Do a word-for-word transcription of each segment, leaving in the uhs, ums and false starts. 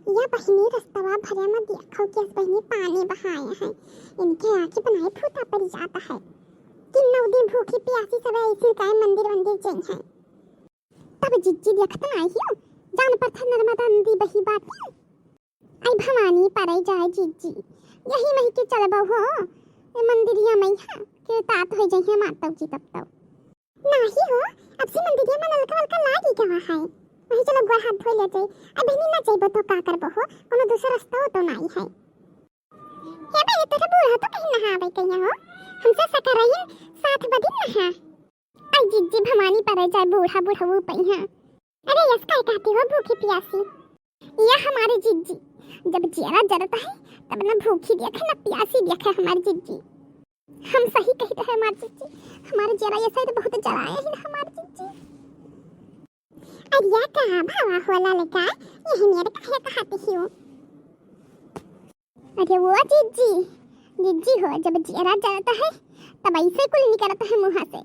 या बहिनी, रस्तवा भरे में देखो कि बहिनी पानी बहाए हैं, इनके आँखी बनाए फूटा पड़ जाता है कि नौ दिन भूखी प्यासी सब ऐसी काय मंदिर वंदिर जई हैं। तब जिज्जी देखत नाई हो, जान पर था नर्मदा नदी बही बाटी। आई भवानी परै जाए जिज्जी, यही मही के चलबो हो, ए मंदिरिया मैया के तात हो जइहे मातौ जी तब तौ। नाही हो, अब से मंदिरिया में नलका वलका लागी गवा है, वही चलो गोड़ हाथ धोई ले जाए। अब बहिनी ना जइबो तो का करबो हो, कोनो दूसरा रास्ता तो नाई है। हे बहिनी, तोरे बूढ़ा तो कहीं नहावे कहिया हो, हमसे सका रही साथ बदिन नहा। आई जिज्जी भवानी परै जाए बूढ़ा बुढ़ऊ पइहा। अरे यस काय कहती हो भूखी प्यासी? या हमारी जिज्जी, जब जियरा जरत है तब न भूखी देखे न प्यासी देखे हमारी जिज्जी। हम सही कहते हैं हमारी जिज्जी, हमारी जियरा ये शायद बहुत जराए है हमारी जिज्जी। अरे या का भावा होला लेका, यही मेरे कहे कहती हो। अरे वो जिज्जी, जिज्जी हो, जब जियरा जरत है, तब ऐसे कुल निकलत है मुँह से।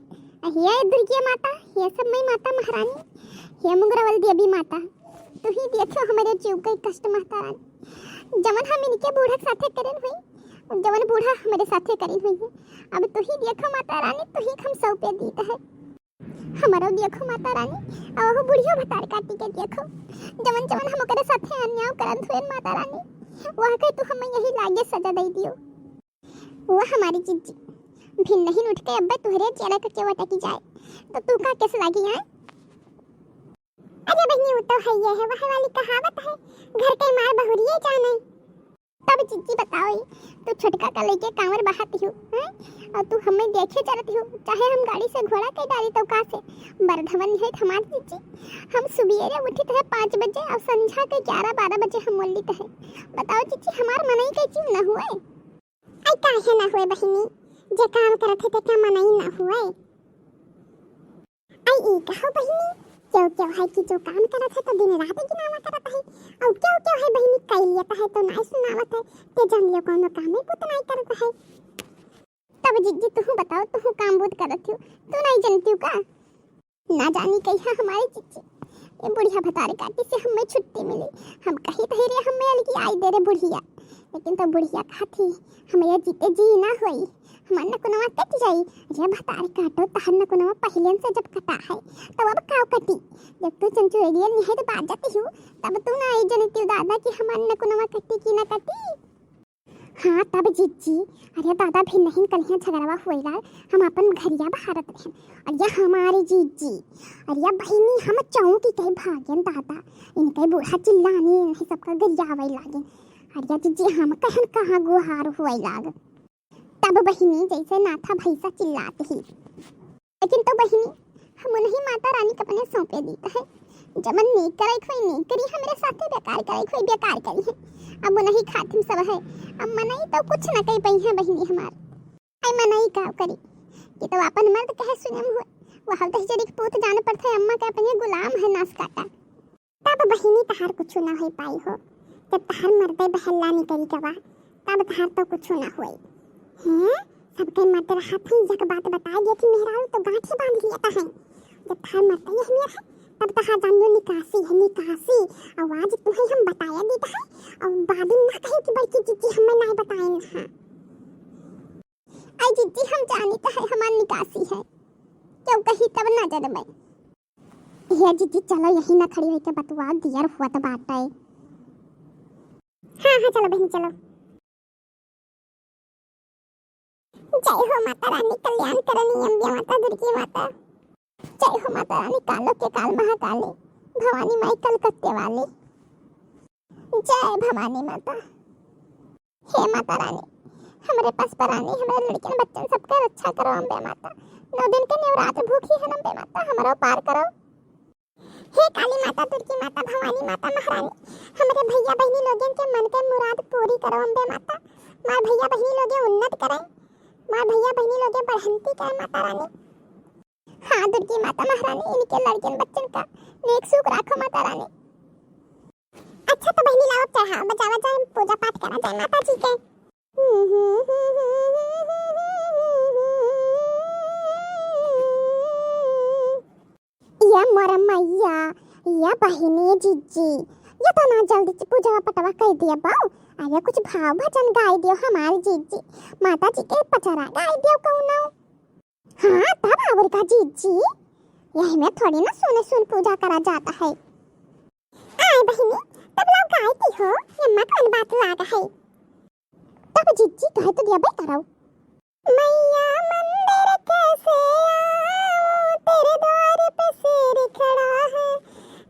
हे दुर्गे माता, हे सब मई माता महारानी, हे मुंगरवल देवी माता, तू ही देखो हमरे जीव के कष्ट माता रानी। जवन हम इनके बूढ़ा के साथे करेन हुई, जवन बूढ़ा हमरे साथे करेन हुई है, अब तू ही देखो माता रानी, तू ही हम सौंपे दीत है। हमरो देखो माता रानी, अउ ओहू बुढ़ियो भतार काटी के देखो, जवन जवन हम ओकरे साथे अन्याय करत हुएन माता रानी, वह के तू हमें यही लागे सजा दे दियो। वो हमारी जिज्जी, भिन नहीं उठ के अब्बे तुहरे चेहरा के केवटा की जाए, तो तू का केस लागी आए? अरे बहिनी, वो तो है ये है, वह वाली कहावत है, घर के मार बहुरिये जाने। तब जिज्जी बताओ, तू छोटका का लेके कांवर बहाती हो, हैं? और तू हमें देखे चलती हो, चाहे हम गाड़ी से घोड़ा के डाली तो का से? बरधवन है हमार जिज्जी, हम सुबेरे उठित है पाँच बजे और संझा के ग्यारह बारह बजे हम मोलित है। बताओ जिज्जी, हमार मनई के जीव न हुए? आई काहे न हुए बहिनी, जे काम करत है तेका मनई न हुए। आई ई कहो बहिनी, केहू केहू है कि जो काम करत है तो दिन रात गिनावा करत है, और केहू केहू है बहिनी कई लियत है तो नाई सुनावत है, ते जान लियो कौनो कामे पुत नाई करत है। तब जिज्जी तुहू बताओ, तुहू काम बुत करत हो, तू नाई जनती का? ना जानी कहिया हमारे जिज्जी ये बुढ़िया भतारे काटी से हमें छुट्टी मिली। हम कही तो रे हमें अलगी आई दे रे बुढ़िया, लेकिन तो बुढ़िया कहती हमें ये जीते जी ना होई, हमार नकुनवा कट जाई। रे भतार काटो, तहर नकुनवा पहिले से जब कटा है, तब अब काव कटी? जब तू चंचुरेलिया निहायत बाजत हियो, तब तू ना आई जनती दादा कि हमार नकुनवा कटी कि ना कटी। हाँ, तब जिज्जी, अरे दादा, भिन नहीं कलिया झगड़वा होइला, हम अपन घरिया बहारत रहन। अरे हमारे जिज्जी, अरे बहिनी, हम चौंकी कहे भागेन दादा, इनके बूढ़ा चिल्लानी, इन्हें सबका गरियावे लागे। अरे जिज्जी, हम कहन कहाँ गुहार हुए लाग। तब बहिनी जैसे नाथा भैंसा चिल्लात ही। लेकिन तो बहिनी, हम उन्हीं माता रानी के अपने सौंपे दीत है। जमन नेक करे खोई नेक करी, हमरे साथे बेकार करे खोई बेकार करी है। अब उन्हीं खातिर सब है, अब मनई तो कुछ न कह पाई है बहिनी हमार। आई मनई का करी कि तो अपन मर्द कहे सुने हुए, वह दहिजरी के पूत जान पड़ते अम्मा के अपने गुलाम है नास काटा। तब बहिनी तहार कुछु ना होई पाई हो। जब तहार मर्दे बहल्ला निकरी गवा, तब तहार तो कुछु ना होई। हैं? सबके मर्द रहत हैं, यक बात बताए दिया कि मेहरारू तो गांठी बांध लियत हैं। जब तहार मर्दे यह मेर है, तब तहार जान लो निकासी है, निकासी। और आज तुम्हें हम बताया देत है, और बाद में ना कहे कि बड़की जिज्जी हमें ना बताए ना। आई जिज्जी, हम जानी तो है हमार निकासी है, क्यों कही तब ना जनबे। हे जिज्जी, चलो यही ना खड़ी होके बतुआ, दियर हुआ तो बात है। हाँ, हाँ, चलो बहनी, चलो। जय हो माता रानी कल्याण करनी अम्बे माता दुर्गी माता। जय हो माता रानी कालो के काल महाकाली, भवानी माई कलकत्ते वाली। जय भवानी माता। हे माता रानी, हमरे पस परानी, हमरे लड़कन बच्चन सबके रक्षा करो अम्बे माता। नौ दिन के नवरात्र भूखी है अम्बे माता, हमरो पार करो। हे काली माता, दुर्गी माता, भवानी माता, महारानी, हमरे भैया बहिनी लोगन के मन के मुराद पूरी करो अम्बे माता। मार भैया बहिनी लोगे उन्नत करे, मार भैया बहिनी लोगे बढ़ंती करे माता रानी। हाँ दुर्गी माता महारानी, इनके लड़कन बच्चन का नेक सुख राखो माता रानी। अच्छा तो बहिनी लाओ चढ़ावा बजावा जाए, पूजा पाठ करा जाए माता जी के। या मोर मैया, या बहिनी जिज्जी, ये तो ना जल्दी से पूजा पटवा कइ दिया बाऊ, अरे कुछ भाव भजन गाइ दियो हमार जीजी, माता जी के पचरा गाइ दियो कउनो। हाँ, तब और का जीजी, यही में थोड़ी ना सुन सुन पूजा करा जाता है। आय बहिनी, तब लाओ गाय दी हो, एम्मा कौन बात लाग है? तब जीजी कहे तो दिया बेटा रहो। मैया मंदिर कैसे आऊं, तेरे द्वार पे शेर खड़ा है।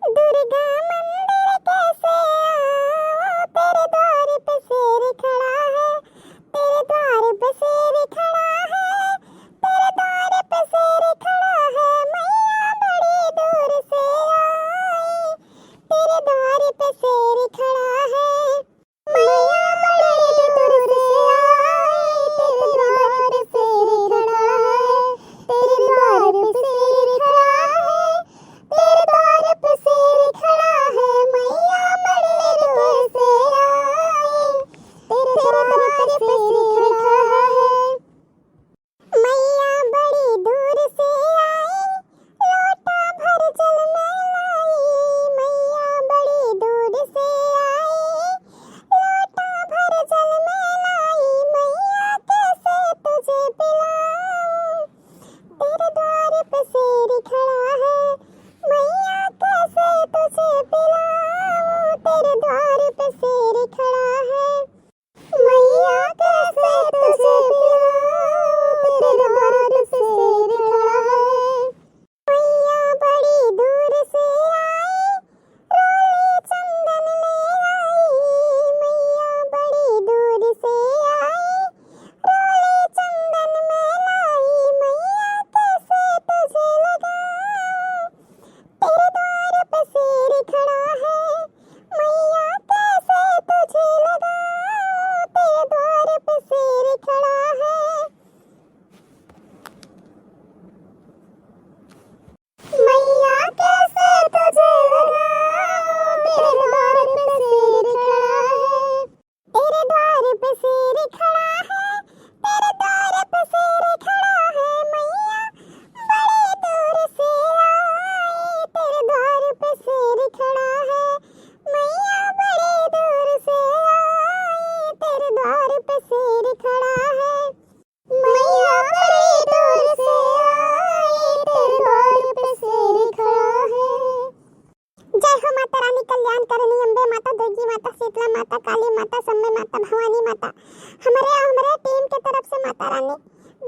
दुर्गा मंदिर कैसे आऊं, तेरे द्वार पे शेर खड़ा है। तेरे द्वार पे शेर खड़ा है, तेरे द्वार पे शेर खड़ा है। मैया बड़ी दूर से आई, तेरे द्वार पे शेर खड़ा है। मैया बड़ी दूर से आई, तेरे द्वार पे शेर खड़ा है, तेरे द्वार पे शेर खड़ा है, तेरे द्वार पे शेर खड़ा है। मैया बड़ी दूर से आई, तेरे द्वार पे शेर खड़ा है। मैया बड़ी दूर से आई, लोटा भर जल मैं लाई। मैया बड़ी दूर से आई, लोटा भर जल मैं लाई। मैया कैसे तुझे पिलाऊं, तेरे द्वार पे शेर खड़ा है। मैया कैसे तुझे पिलाऊं, तेरे द्वार पे शेर खड़ा है। मैया कैसे तुझे पिलाऊं, तेरे द्वार पे शेर खड़ा है। मैया बड़ी दूर से आई, रोली चंदन ले आई। मैया बड़ी दूर से आई, रोली चंदन मैं लाई। मैया कैसे तुझे लगाऊं, तेरे द्वार पे शेर खड़ा है। मैया कैसे तुझे लगाऊं, तेरे द्वार पे शेर खड़ा है। मैया कैसे तुझे लगाऊं, तेरे द्वार पे शेर खड़ा है। तेरे द्वार पे शेर खड़ा है, तेरे द्वार पे शेर खड़ा है। मैया बड़ी दूर से आई, तेरे द्वार पे शेर खड़ा है। मैया बड़ी दूर से आई, तेरे द्वार पे शेर खड़ा है। मैया बड़ी दूर से आई, तेरे द्वार पे शेर खड़ा है। जय हो माता रानी कल्याण करणी अम्बे माता, दुर्गी माता, शीतला माता, काली माता, समय माता, भवानी माता। हमरे और हमरे टीम के तरफ से माता रानी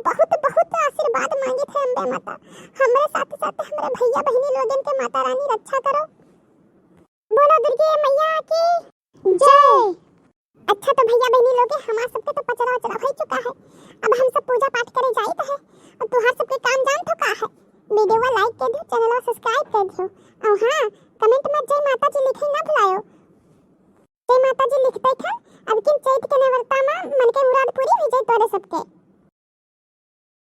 बहुत बहुत आशीर्वाद मांगित है अम्बे माता। हमरे साथ साथ हमरे भैया बहिनी लोगन के माता रानी रक्षा करो। बोलो दुर्गे मैया की जय। अच्छा तो भैया बहिनी लोगे, हमार सबके तो पचरा वचरा होइ चुका है। अब हम सब पूजा पाठ करे जाइत है और तुहार सबके काम जान तो का है। वीडियो वा like कर दियो, चैनल वा subscribe कर दियो और हाँ, कमेंट में जय माता जी लिखे ना भुलायो। जय माता जी लिखते खन अब किन चैत के नवरता में मन के मुराद पूरी हुई जाए तोरे सबके।